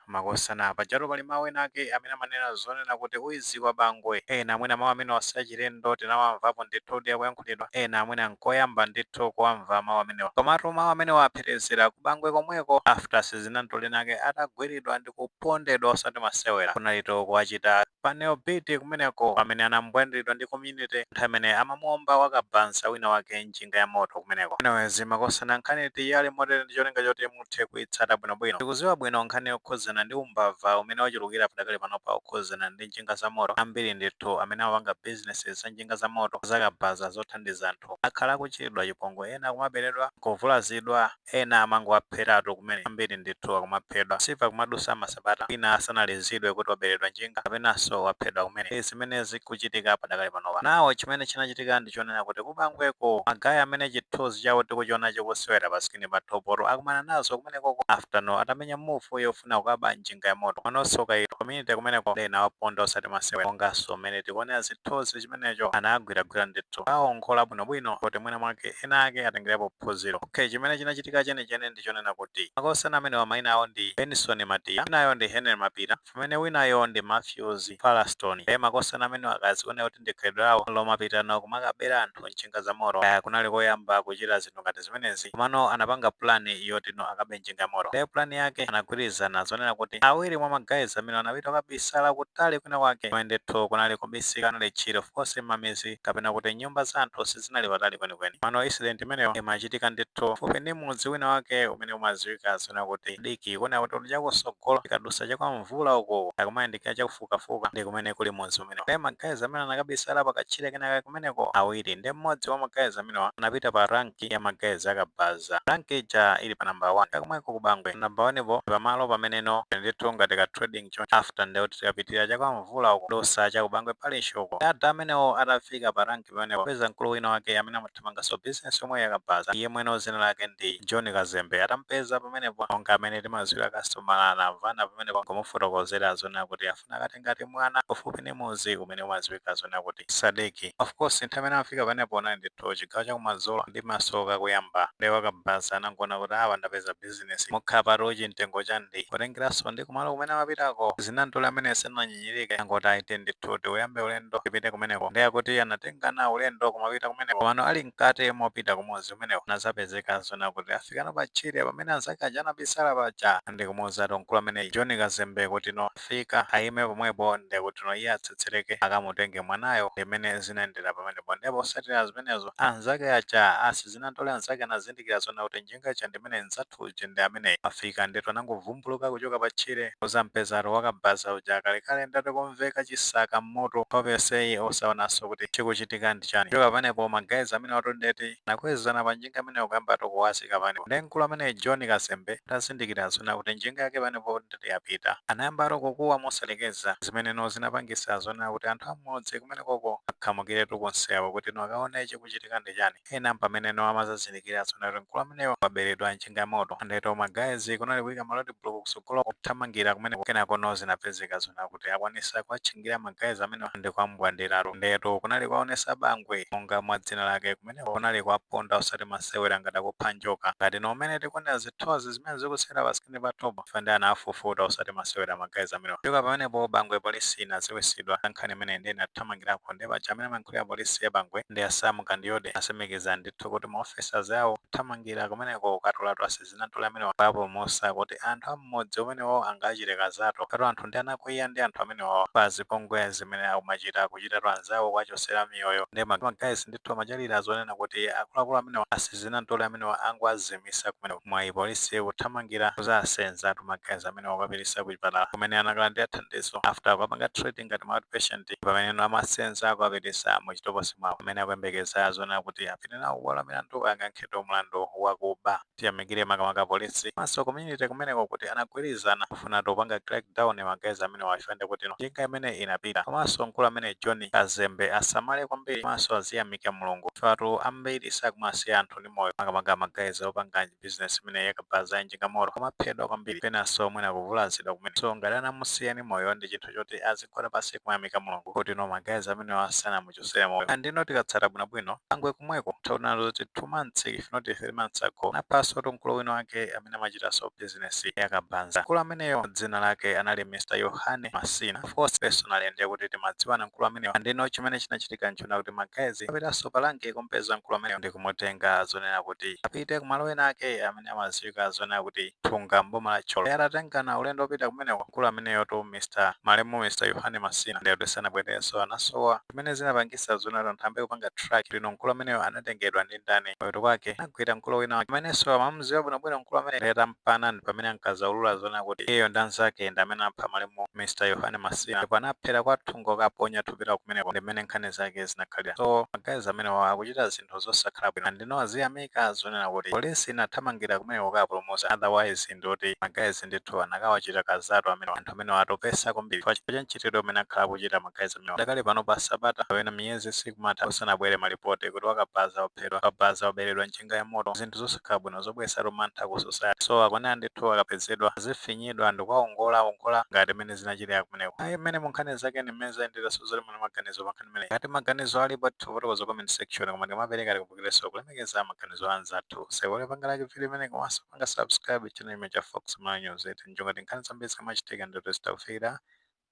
Makosana, pajatu pali mawu ena ake amene amanena zonena kuti uyiziwa Bangwe. Ena amwene mawu amene wasachilendo tinawamvapo ndithu ndi akuyankhulidwa, ena amwene ankoyamba ndithu kuwamva mawu amenewa. Komatu mawu amenewa apherezera ku Bangwe komweko after sizinantole nake atagwiridwa ndi kupondedwa osati masewera. Kunalito kuwachita panel beat kumeneko pamene anambwandiridwa ndi community nthawi imene amamuomba wakabansa wina wake njinga ya moto kumeneko. Anyways, makosana, nkhani tiyali motere ndi cholinga choti muthe kuitsata bwinobwino. Tikuziwa bwino nkhani yokhuzana ndi umbava umene wachulukira padakali panopa okhuzana ndi njinga za moto. Ambiri ndithu amene amapanga businesses za njinga za moto zakabaza zothandiza anthu akhala akuchitidwa chipongwe, ena akumaberedwa, kuvulazidwa, ena amangowapheratu kumene. Ambiri ndithu akumaphedwa sipa kumadusa masabata wina asanalizidwe kuti waberedwa njinga kapenanso waphedwa kumene. Izi zimene zikuchitika padakali panopa. Nawo chimene chinachitika ndi chonena kuti kubangweko ma guy amene chithunzi chawo tikuchiona chikusewera pa screen pa topoto akumana nazo kumenekoko after no atamenya move yofuna kukaba njinga ya moto. Panonso kairo community kumeneko ena waponda osati masewera, monganso mmene tikuonera zithunzi chimenecho anagwiragwira ndithu aongola bwinobwino kuti mwina mwake ena ake atengerepo phunziro. Okay, chimene chinachitika chenichene ndi chonena kuti makosana amene mayina awo ndi Benson Matiya, winayo ndi Henry Mapira, pamene winayo ndi Matthews Falaston. E makosana amene akaziona kuti ndi khalidwe lawo lomapitano kumakabera anthu njinga za moto, kaya kunali koyamba kuchita zinthu ngati zimenezi, komano anapanga plan yoti no akabe njinga ya moto. Ndiye plan yake anagwirizana zonena kuti awiri mwa ma guys amene anapita kukabisala kutali kwina kwake, kumene ndithu kunali kubisika kunali tchire. Of course, mamizi kapena kuti nyumba za anthu sizinali patali kwenikweni. Mano incident imeneyo imachitika ndithu fupi ndi mudzi wina wake umene umadziwika zona kuti Diki, kuona kuti uli chakusogolo ikadusa chakwa mvula uko akumayandikira chakufukafuka ndi kumene kuli mudzi umenewo. Ndiye ma guys amene anakabisala pakatchire kenaka kumeneko awiri, ndi mmodzi wa ma guys amenewa anapita pa rank ya ma guys akabaza. Rank ija ili pa number 1 kakomweko kubangwe. Number 1 po pamalo pameneno ndithu ngati ka trading cho after ndekuti tikapitirira chakwa mvula uko dosa chakubangwe parish uko. Dada amenewo atafika pa rank pamenepo peza mkulu wina wake amene amathamanganso business yomwe yakabaza, iye mwene zina lake ndi John Kazembe. Atampeza pamenepo, monga amene timaziwira customer, anamvana pamenepo kumufotokozera zona kuti afuna akatengati mwana kufupi ndi muzi umene umaziwika zona kuti Sadeki. Of course, nthawi imene amafika pamenepo unali ndithu chigawo chakumadzulo ndi masoka kuyamba. Ndi wakabaza anangoona kuti awa ndapeza business, mukhala patochi mtengo chandi kutengeranso ndi kumalo kumene amapitako. Zinantole amene sananyinyirike, angoti aite ndithu tiuyambe ulendo tipite kumeneko. Ndi akuti anatengana ulendo kumapita kumeneko. Komano ali mkati mopita kumuzi umenewo anazapezeka zona kuti afikano pa tchire pamene anzake aja anabisala paja, ndi kumuwuzatu mkulu amene John Kazembe kuti no afika, ayime pomwepo, ndi kuti no iye atsetsereke akamutenge mwanayo. Ndimene zinayendera pamenepo. Ndipo osatira zimenezo anzake aja asizinantole anzake anazindikira zona kuti njinga ija ndimene nzathuji ndi amene afika. Ndithu anangovumbuluka kuchoka pa tchire uzampezatu wakabaza uja kalekale ndati kumveka chisaka mmutu nkhopeseyi osaonanso kuti chikuchitika ndi chani. Kuchoka pamenepo ma guys amene watondeti anakwezana pa njinga imeneyo kuyamba kuwazika pamenepo. Ndi mkulu amene John Kazembe atazindikira zona kuti njinga yake pamenepo ndati yapita, anayambatu kukuwa mosalekeza, zimeneno zinapangisa zona kuti anthu amudzi kumenekoko akhamukiretu kunsewu kuti no akaone chikuchitika ndi chani. Ena pameneno amazazindikira zona kuti mkulu ameneyo waberedwa njinga ya moto. Ndeto ma guys kunali kuyika ma road block kusogolo kuthamangira kumeneko. Kenako no zinapezeka zona kuti akwanisa kuwatchingira ma guys amene ndi kwambwandiratu. Ndeto kunali kwaonesa Bangwe monga mwa dzina lake kumeneko, kunali kwaponda osati masewera ngati akupha njoka, ngati no umene tikuonera zithunzi zimene zikusewera pa screen pa top fandi anafufuta osati masewera ma guys amenewo. Kuchoka pamenepo Bangwe polisi inaziwisidwa nkhani imene ndi inathamangirako. Ndi paja amene amayankhulira polisi ya Bangwe ndi asamu Kandiyode asimikiza ndithu kuti ma officers awo kuthamangira kumeneko kukatulatu asizinantole amenewa papo musa kuti anthu am'mudzi umenewo angachite kazato katu anthu ndi anakwiya ndi anthu amenewo pa zipongwe zimene akumachita kuchitatu anzawo kuwachosera miyoyo. Ndi ma guys ndithu amachalira zonena kuti akuluakulu amenewa asizinantole amenewa angoazimisa kumeneko. Mwayi polisi kuthamangira kuzasenzatu ma guys amenewa kukapitisa kuchipatala kumene anakalandira thandizo after kukapanga treat ngati ma outpatient, pamene amasenza kukapitisa muchitokosi mwawo amene akuyembekeza zonena kuti apite nawo kubwalo la milandu akayankhidwe mlandu wakuba. Tiyamikire makamaka polisi maso community kumeneko kuti anagwirizana kufuna kupanga crackdown ma guys amene wafande kuti no njinga imene inapita. Komanso mkulu amene John Kazembe asamale kwambiri komanso aziyamika Mulungu fatu ambiri sakumasiya anthu ndi moyo, makamaka ma guys opanga business imene yakabaza njinga moto kumaphedwa kwambiri, penanso mwina kuvulazidwa kumene. So ngati anamusiya ndi moyo ndi chinthu choti azigwada pansi kumayamika Mulungu kuti no ma guys amene asanamuchosere moyo. Andino tikatsata bwinobwino Bangwe kumweko taona kuti 2 months, if not 3 months ago, napaso mkulu wina wake amene amachitanso business yakabanza. Mkulu Mkulu ameneyo dzina lake anali Mr Yohane Masina. Of course, personally ndiye kuti timadziwana mkulu ameneyo. Andino chimene chinachitika nchona kuti ma guys apitanso pa rank kumpeza mkulu ameneyo ndi kumutenga zonena kuti apite kumalo ena ake amene amadziwika zonena kuti Thunga, mboma la Thyolo. Atatengana ulendo opita kumeneko, mkulu ameneyo tu Mr malemu Mr Yohane Masina ndiye kuti sanabwerenso, anasowa. Zimene zinapangisa zonena kuti anthu ambe kupanga track lino mkulu ameneyo anatengedwa ndi ndani. Papeto kwake anagwira mkulu wina amenenso amamudziwa bwinobwino mkulu amene letampana, ndi pamene ankazaulula zonena kuti iyeyo ndi anzake ndi amene apha malemu Mr Yohane Masina, ndipo anaphera kwa Thunga, kaponya thupi lawo kumeneko. Ndi mmene nkhani zake zinakhalira. So ma guys amenewo akuchita zinthu zosakhala bwino. Andino aziyamika zonena kuti polisi inathamangira kumeneko kapulumutsa, otherwise ndoti ma guys ndithu anakawachita kazatu amene. Anthu amene atopesa kwambiri chifukwa cha mchitidwe umene akhala akuchita ma guys amenewa. Dakali pano pa sabata kapena miyezi sikumatha usanabwere malipoti kuti wakabaza waphedwa, wakabaza waberedwa njinga ya moto, zinthu zosakhala bwino zobweretsa mantha ku society. So akonena ndithu akapezedwa azifinyidwa ndikuwaongola ongola ngati mmene zinachitika kumeneko. Ayi, mmene munkhani zake ni mmene zayendera. Zoti mune maganizo pa nkhani imeneyi, ngati maganizo alipo, tifotokoza comment section. Koma ndikumapereka, tikumbukirenso kulemekeza maganizo anzathu. Sewole panga like video imene komanso panga subscribe channel imene cha Fox Malawi News, njongati nkhani zambiri zikamachitika ndito zitakufikira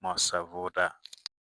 mosavuta.